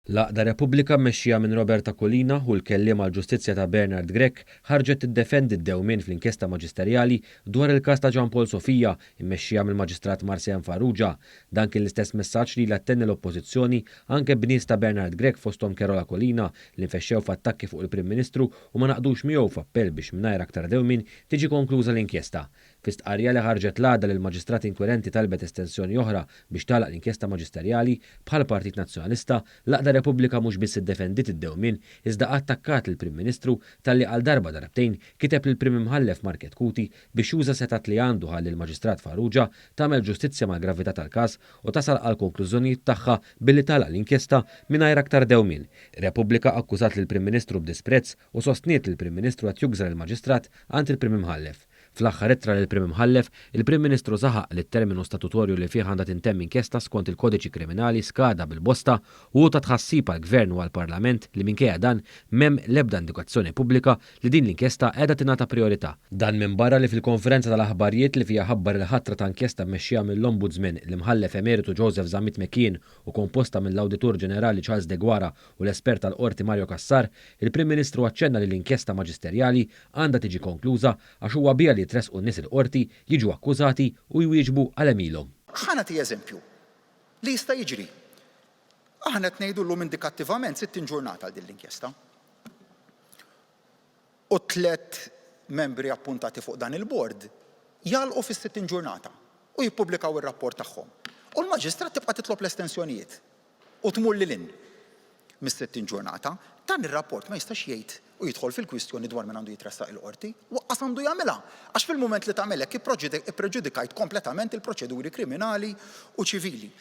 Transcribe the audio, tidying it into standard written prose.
L-għaqda Repubblika mmexxija minn Robert Aquilina u l-kelliem għall-ġustizzja ta' Bernard Grech ħarġet tiddefendi d-dewmien fl-inkjesta maġisterjali dwar il-każ ta' Jean Paul Sofia mmexxija mill-Maġistrat Marseanne Farrugia. Dan kien l-istess messaġġ li ilha ttenni l-Oppożizzjoni anke b'nies ta' Bernard Grech fosthom Carol Aquilina li nfexxew f'attakki fuq il-Prim Ministru u ma ngħaqdux miegħu f'appell biex mingħajr aktar dewmien tiġi konkluża l-inkjesta. Fi stqarrija li ħarġet l-għada li l-Maġistrat inkwirenti talbet estensjoni oħra biex tagħlaq l-inkjesta maġisterjali, bħall-Partit Nazzjonalista, l-għaqda Repubblika mhux biss iddefendiet id-dewmien iżda attakkat lill-Prim Ministru talli għal darba darbtejn kiteb lill-Prim Imħallef Market Cuti biex juża setgħat li għandu ħalli l-Maġistrat Farrugia tagħmel ġustizzja mal-gravità tal-każ u tasal għall-konklużjonijiet tagħha billi tagħlaq l-inkjesta mingħajr aktar dewmien. Repubblika akkużat lill-Prim Ministru b'disprezz u sostniet li l-Prim Ministru qed jugża lill-Maġistrat għand il-Prim Imħallef. Fl-aħħar ittra lill-Prim Imħallef, il-Prim Ministru saħaq li t-terminu statutorju li fih għandha tintemm inkjesta skont il-Kodiċi Kriminali skada bil-bosta u hu ta' tħassib għall-Gvern u għall-Parlament li minkejja dan m'hemm l-ebda indikazzjoni pubblika li din l-inkjesta qiegħda tingħata prijorità. Dan minbarra li fil-konferenza tal-aħbarjiet li fiha ħabbar il-ħatra ta' inkjesta mmexxija mill-Ombudsman, l-Imħallef Emeritu Joseph Zammit McKeon u komposta mill-Awditur Ġenerali Charles Deguara u l-espert tal-Qorti Mario Cassar, il-Prim Ministru aċċenna li l-inkjesta maġisterjali għandha tiġi konkluża għax huwa biha li jitressqu n-nies il-qorti, jiġu akkużati u jwieġbu għal għemilhom. Ħa nagħti eżempju li jista' jiġri. Aħna qed ngħidu llum indikattivament 60 ġurnata għal din l-inkjesta. U t-tliet membri appuntati fuq dan il-bord jagħlqu fis-60 ġurnata u jippubblikaw ir-rapport tagħhom. U l-maġistrat tibqa' titlob l-estensjonijiet. u tmur lil hinn mis-60 ġurnata, dan ir-rapport ma jistax jgħid u jidħol fil-kwistjoni dwar min għandu jitressaq il-Qorti, u aqqas għandu jagħmilha, għax fil-mument li tagħmel hekk ippreġudikajt kompletament il-proċeduri kriminali u ċivili.